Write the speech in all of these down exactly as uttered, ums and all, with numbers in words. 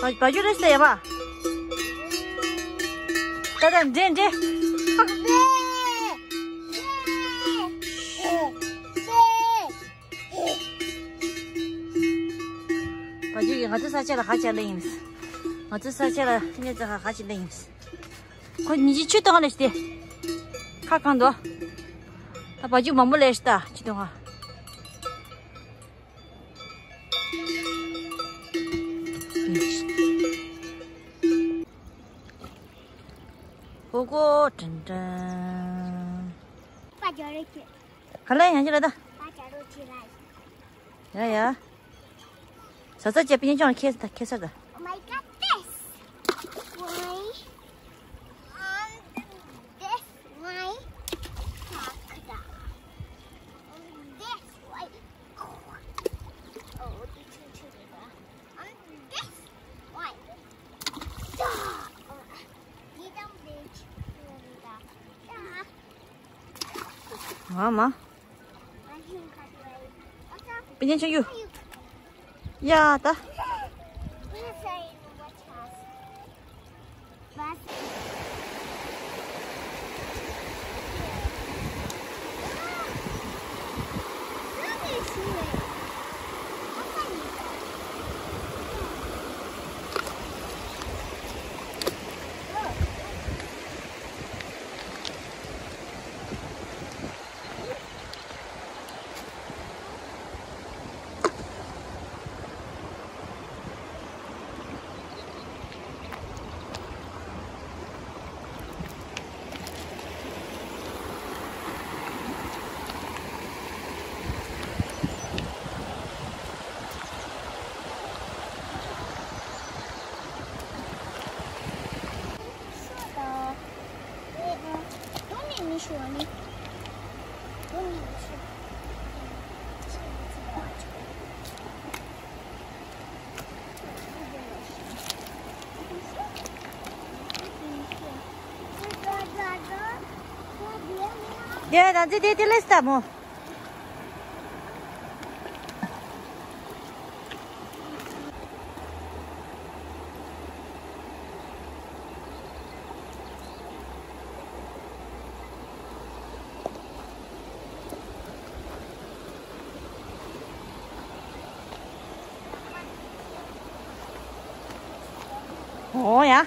བ་བ་ཇུ་རེས་ཏེ་ཡ་བ། ད་ད་འདྲེ་འདྲེ། བ་ཇུ་ཡིས་ང་ཚོའི་ས་ཆ་ལ་ཧ་ཅང་ལེན་ཡིན། ང་ཚོའི་ས་ཆ་ལ་གནས་ཚུལ་ཧ་ཧ་ཅང་ལེན་ཡིན། ཁོ་ཉིན་གཅིག་ཆུ་བཏང་ལས་ཏེ། ཁ་གང་དོ། ད་བ་ཇུ་མང་པོ་ལས་ཤི་ད་ཆུ་བཏང་ང་། ཧོ་གོ་དྲན་དྲན། པ་ཇོ་རེ་ཁྱེད། ག་ལ་ཡང་ཅི་ལ་ད། པ་ཇོ་རེ་ཁྱེད་ལ། ཡ་ཡ། ས་ས་ཅེ་པི་ཉེ་ཅོང་ཁེ་ས་ད་ཁེ་ས་ད། Oh my God, this. Why? Um, this why? Crocodile. Um, this why? Oh, this is too big. Um, this why? Dog. Little bitch. Dog. ཨ་མ། པི་ཉེ་ཆུང་ཡུ། ཡ་ད། དེ་ད་ཙི་དེ་དེ་ལས་ལྟ་མོ། ཨོ་ཡ།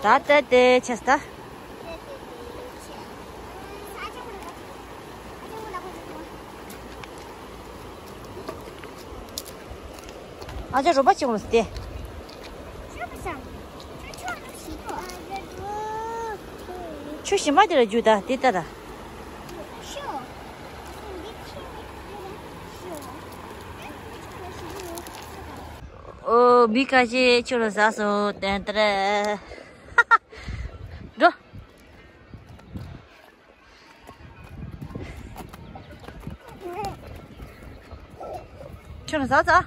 ད་ལྟ་དེ་ཆེ་ས། ཨ་ཅག་རོ་པ་ཅིག་འོང་སྟེ། ཆུ་ཞིམ་པ་དེ་ལ་རྒྱུ་ད་དེ་ལྟ་ད། ཨོ་མི་ཁ་ཤས་ཆུ་ལ་ཟགས་སོང་ཏན་ཏན། འགྲོ། ཁྱོད་ལ་ཟ་ཟ།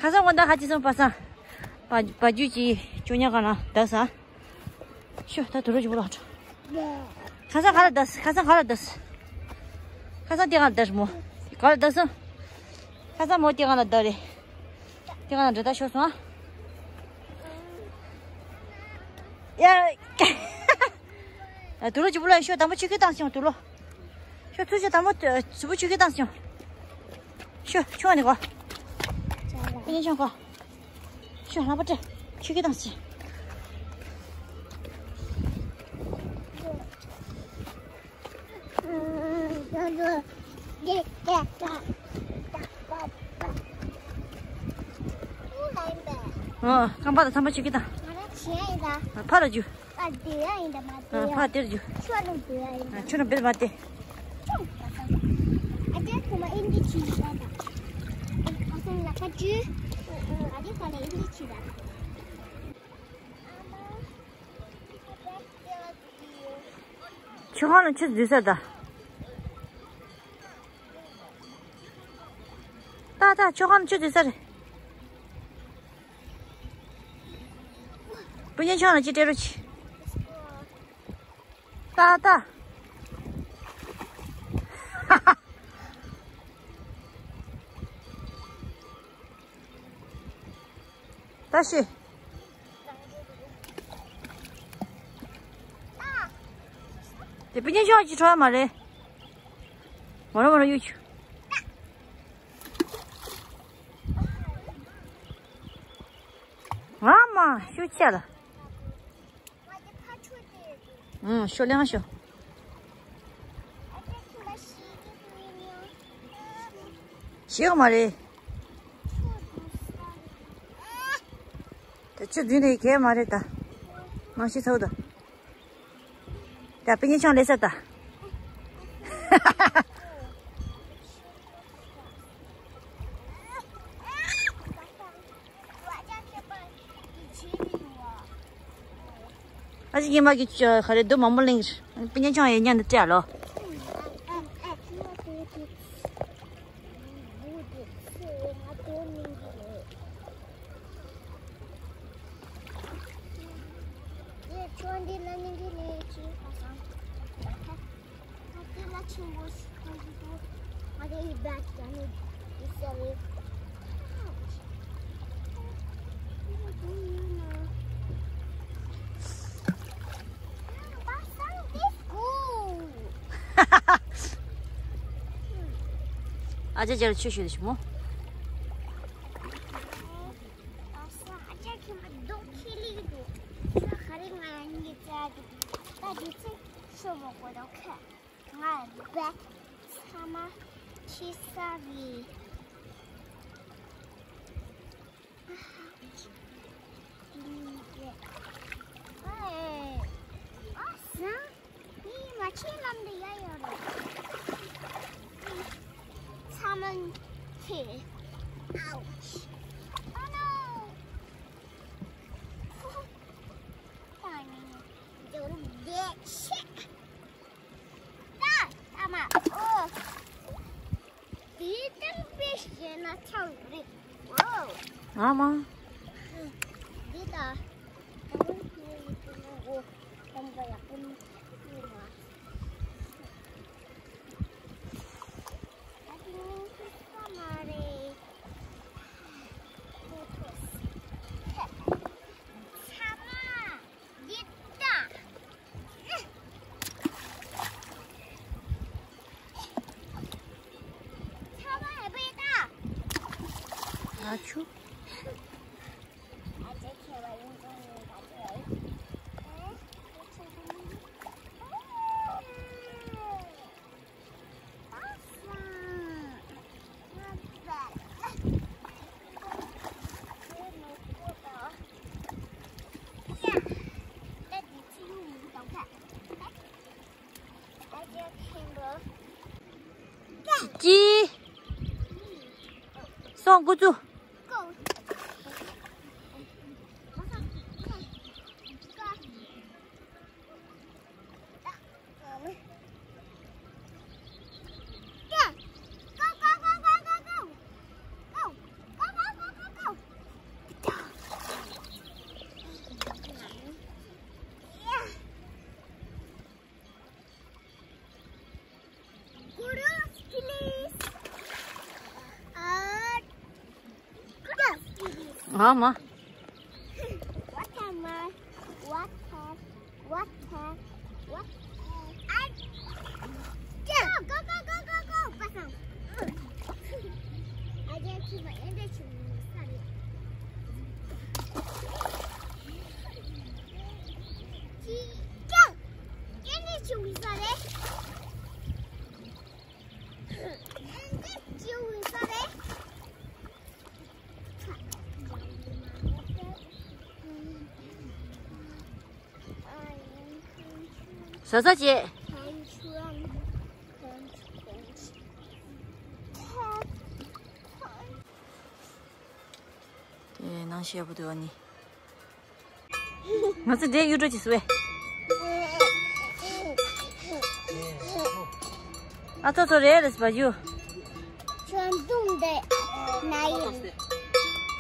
ཁ་སང་དགོང་དག་ཧ་ཅི་སོང་པ་སང་། བ་བ་རྒྱུད་ཀྱི་ཅོ་ཉག་ག་ན་བདག་ས། ཤོ་ད་དུ་རུ་ཅིག་པོ་ལ་འགྲོ། ཁ་སང་ག་ལ་བདག་ཁ་སང་ག་ལ་བདག་ཁ་སང་དེ་ག་ལ་བདག་མོ། ག་ལ་བདག་སོང་། ཁ་སང་མོ་དེ་ག་ལ་བདག་རེད། དེ་ག་ལ་འདྲ་ད་ཤོ་སོང་ཨ། ཡ། ཨ། དུ་ལོ་ཅིག་པོ་ལ་ཤོ་དང་པོ་ཆུ་ཁྱི་བཏང་སོང་དུ་ལོ། ཤོ་ཚུར་ཤོ་དང་པོ་ཨ་ཟུ་པོ་ཆུ་ཁྱི་བཏང་སོང་། ཤོ་ཆུ་བ་ནི་གོ། ཨེ་ཤོ་གོ། ཤོ་ལྷག་པ་སྤྲད། ཆུ་ཁྱི་བཏང་སོང་། ཨ། རྐང་པ་དང་ཚང་མ་ཆུ་ཁྱི་བཏང་། ཕར་རྒྱུག་ཨ། ཕར་དེར་རྒྱུག་ཨ། ཆུ་ནང་བེར་མ་སྟེར། ཆུ་ཁང་ལ་ཆུ་འཛུལ་ས་ད། ཏག་ཏག་ཆུ་ཁང་ལ་ཆུ་འཛུལ་ས་རེད། སྤུན་ཉེ་ཆུང་ལ་ཅི་སྤྲད་རོགས་གྱིས། ཏག་ཏག། ད་ཤི། དེ་པི་ཉེ་ཤོག་ཅིག་འཕྲོ་བ་མ་རེད། མོ་རོ་མོ་རོ་གཡུག་ཆུ། ང་མ་ཤུ་ཆ་ལ། ཨང་ཤོ་ལེང་ཤོ། ཤེས་མ་རེད། ད་ཆུ་བདུན་ནས་གས་མ་རེད་ད། ནང་ཤི་ཚོགས་ད། ད་པི་ཉེ་ཆང་ལས་ས་ད། ཨ་ཅེ་ཉི་མ་གི་ཁ་རེ་རྡོ་མང་པོ་ལེན། པི་ཉེ་ཆང་ཡེ་ཉན་དུ་སྤྲད་ལོ། ཨ་ཅེ་ཅེ་ལ་ཆུ་ཞུ་དེ་ཞུ་མོ། ཨ་ཅེ་ཁྱོད་མ་གདོང་ཁྱེར་ལེ་འདུག་ཁྱོད་ག་རེ་ང་གཉིས་བཙལ་གི་འདུག་ད་དུས་ཚོད་ཤོར་བ་དགོས་དོ་ཁ། ང་བེག་ཚང་མ་ཕྱི་ས་རེད། ཨེ། ཨ་ཟ། ངའི་མ་ཆེན་ལམ་དུ་ཡ་ཡོད་རེད། ཚ་མོ་ཁྱེར། Ouch. Oh no. Funny. Don't get shit. ད་ཨ་མ། ཨོ། དེ་ལྟར་དཔེ་བཤད་ན་ཚང་རེད། ཨོ། ཨ་མ། འདི་ད། ད་དུང་ཁྱེད་ཡིན་ན་འོ། དམ་པ་ཡག་པོ་མི་ཡོད་ན། ད་དེ་ནི་ཁྱི་ས་མ་རེད། ཁོ་ཐོས། ཚ་མ། འདི་ལྟ། ཨ་ཆུ། ཅི། སོང་ཀུ་ཙུ། ཨ་མ། What am I? What have? What have? What? I. Go, go, go, go, go, go. Pasang. I just keep my energy. Sorry. Go. Energy. Sorry. ཟ་ཟ་བྱེད། དེ་ནང་བཤད་པ་འདུག་ཨ་ནི། ང་ཚོ་འདྲེ་གཡུ་སྒྲོ་ཅིག་བཟོས། ཨ་ཐོ་ཐོ་རེད་རེད་བ་ཡུ། ཁྱོད་འདུག་འདི་ན་ཡིན།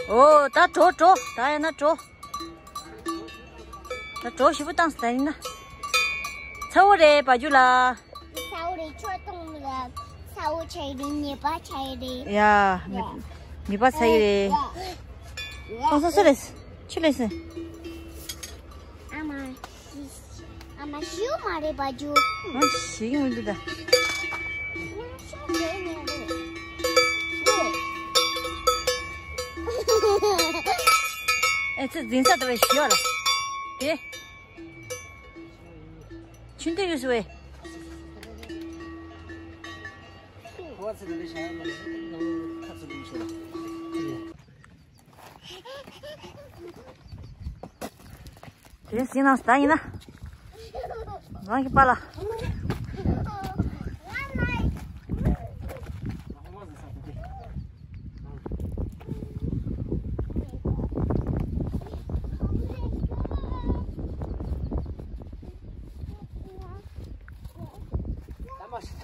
ཨོ་ད་འགྲོ་འགྲོ་ད་ཡ་ན་འགྲོ། ད་འགྲོ་ཞིབ་པོ་བཏང་ས་ད་ཡིན་ན། ཚ་བོ་རེད་བ་ཡུ་ལ། ཚ་བོ་རེད་ཁྱོད་གཏོང་ལ་ཚ་བོ་ཆ་ཡི་རེད་ཉེས་པ་ཆ་ཡི་རེད། ཡ་མི་མི་པ་ཚ་ཡི་རེད། གཏོང་ས་སུ་རེད། ཆུ་ལས་སེ། ཨ་མ། ཨ་མ་ཞུ་མ་རེད་པ་ཇུ། ཨ་ཞིག་མི་འདུག་ད། ཤོག་རེད་ཉལ་རེད། ཨེ་ཚེ་འཛིན་ས་ད་བའི་ཞུ་ལ། དེ། ཆུན་ཏེ་ཡོད་སུ་བས། དེ་སྲིད་ན་ད་ཡིན་ན། རང་གི་པཱ་ལགས།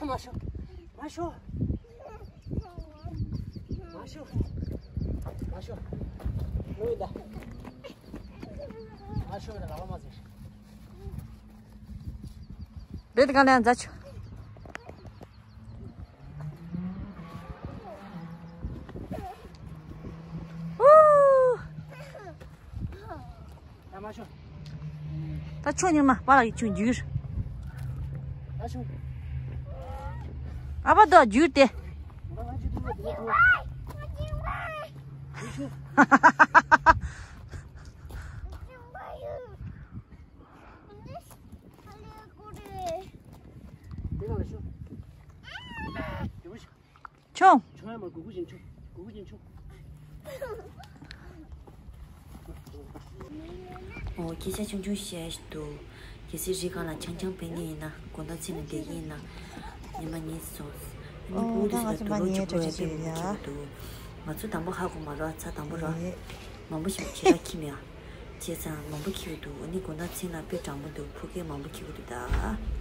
མ་ཤོ། མ་ཤོ། མ་ཤོ། མ་ཤོ། ལོས་ད། མ་ཤོ་ད་ལ་མ་ཟེར། རེད་ག་ནས་འཛའ་ཆུ། ཨུ། ད་ཆོ་ཉི་མ་པཱ་ལགས་ཡིག་ཆུང་འགྱུར། ཨ་པ་དོ་འགྱུར་ཏེ། ཆུང་། ཆུང་ཡ་མ་གུ་གུ་ཅན་ཆུང་། གུ་གུ་ཅན་ཆུང་། ཨོ་སྐད་ཆ་ཆུང་ཆུང་བཤད་འདུག་གལ་སྲིད་རི་སྒང་ལ་ཆང་ཆང་འབེན་ནི་ཡིན་ན་དགོང་དག་མཚན་ལ་བསྡད་ཀྱི་ཡིན་ན། ཉི་མ་ཉིན་སོང་། ཨ་ནི་ཨོ་ཕྲུ་གུ་དེ་ཚོ་ལ་དུག་སློག་ཅིག་ཕོག་ཡ་དཔེ་མང་པོ་ཁྱེར་འདུག་ང་ཚོ་དང་པོ་ཧ་གོ་མ་རོགས་ཚ་དང་པོ་རོགས། མང་པོ་ཞིག་བྱེ་བྲག་ཁྱིམ་ཡ། བྱས་ཙང་མང་པོ་ཁྱེར་འདུག་ཨ་ནི་དགོང་དག་མཚན་ལ་དཔེ་གྲང་མོ་འདུག་ཕོ་སྐད་མང་པོ་ཁྱེར་གི་འདུག་ད།